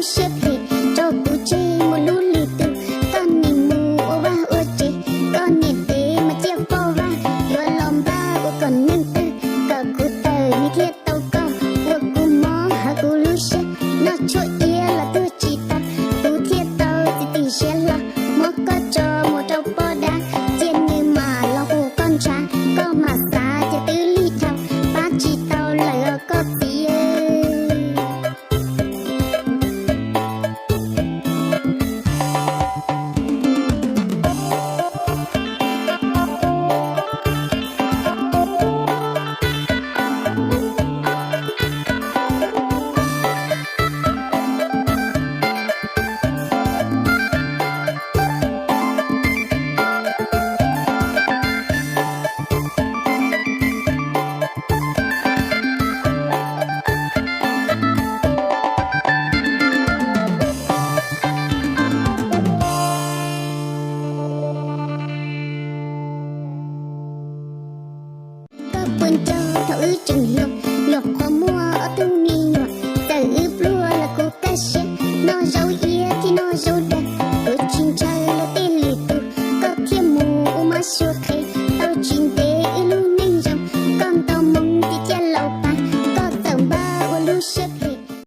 Siab phem rau kuv tseg mus hlub lwm tus, koj nim mus ua vaj ua tsev, koj niam dev mas ciaj poj vaj, yuav los npaj ua kom neeg twg, kom kuv tawm nws thiaj tau koj, ua kuv mob hawv kuv lub siab, noj tshuaj iab los tuag tsis tau, kuv thiaj tau txiv tim siab hlo, muab koj tso mus rau poj dab, cia nws mam los hu koj ntshav, koj mam xav ces twb lig dhau, pab tsis tau lawm os koj txiv. Koj puas nco thaum wb tseem hluas, nyuam qhuav muaj ob tug me nyuam, txawm wb pluag los kuv kaj siab, noj zaub